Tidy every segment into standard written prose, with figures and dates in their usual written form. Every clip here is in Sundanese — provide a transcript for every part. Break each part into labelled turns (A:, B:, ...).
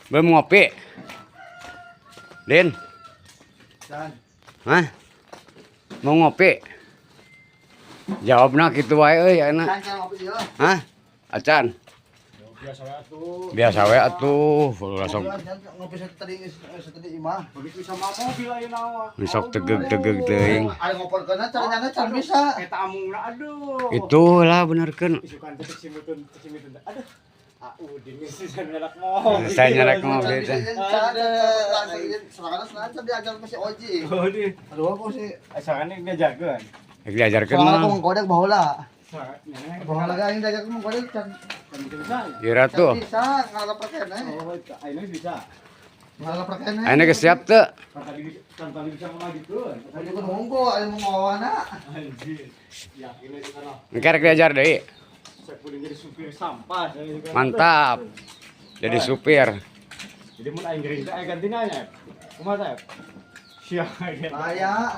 A: Belum ngopi. Din,
B: Can.
A: Hah? Mau ngopi? Jawabna kitu wae euy ayeuna.
B: Can, can ngopi dia.
A: Hah? Acan.
C: Biasa we atuh.
A: Biasa we atuh, ulah sok
B: Ngopi tadi tadi imah.
C: Begitu sama mobil ayeuna mah.
A: Sok tegeg-tegeg teuing.
B: Ayo ngoporkeun caranya can bisa.
C: Eta amungna, aduh.
A: Itulah benerkeun.
C: Isukan teh cek simutun, cek simutun. Aduh. Ah, Udin sih saya nyalak mobil.
A: Saya nyalak mobil teh.
B: Soalnya sengaja diajar ke si Oji.
C: Oh, di.
B: Aduh, aku sih.
C: Soalnya diajarkeun.
A: Rek diajarkeun
B: Soalnya aku
A: mah.
B: mengkodek baheula.
C: Soalnya
B: Baheula ge aing diajarkeun mengkodek can.
C: kan bisa.
A: Ira
B: Can
A: tuh.
B: bisa ngalap keneh.
C: Oh, ayeuna bisa.
B: Ngalap keneh.
A: Ayeuna geus siap teu?
C: Kan tadi bisa ngemajukeun.
B: Majukeun hungkul aya mau ngawana.
C: Anjir. Yakin aja kan.
A: Engke rek diajar deui.
C: Saya pun jadi supir sampah saya juga.
A: Mantap. Jadi supir.
C: Jadi mun aing gering teh aya gantina nya. Kumaha teh? Sia gitu.
B: Aya.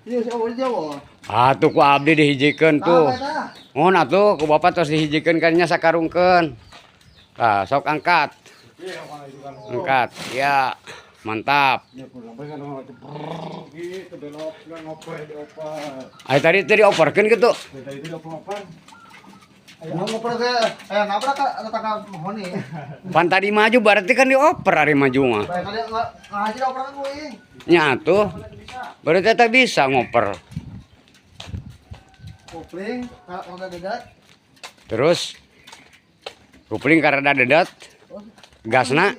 B: Iya si Oji jauh.
A: Ah tuh ku abdi dihijikeun tuh.
B: Tah, eta.
A: Mohon atuh ku bapak tos dihijikeun kan nya sakarungkeun. Tah, sok angkat.
C: Iya, kumaha itu kan.
A: Angkat. Ya, mantap.
C: Ya pulang kan gitu belok ngoper dioper.
A: Ay tadi teh dioperkeun gitu.
C: Dari tadi itu dioper-oper.
B: Mau ngoper ke eh nabrak ka tetangga mahoni.
A: Pan tadi maju berarti kan dioper ari maju mah.
B: Baik kali ngaji dioper kan kuing.
A: Nya atuh. Berarti eta bisa ngoper.
B: Kopling kalau udah dedat.
A: Terus kupling karena dedat, gasna,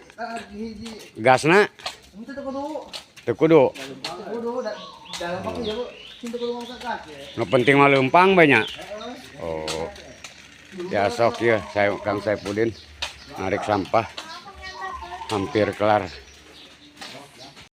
B: Hiji.
A: Gasna
B: Itu teu kudu.
A: Teu kudu.
B: Teu kudu dalam apa ya, Bu? Cinta kudu ngomong gas ya.
A: Nu penting mah leumpang banyak. Oh. Ya sok ya, saya Kang Saipudin narik sampah hampir kelar.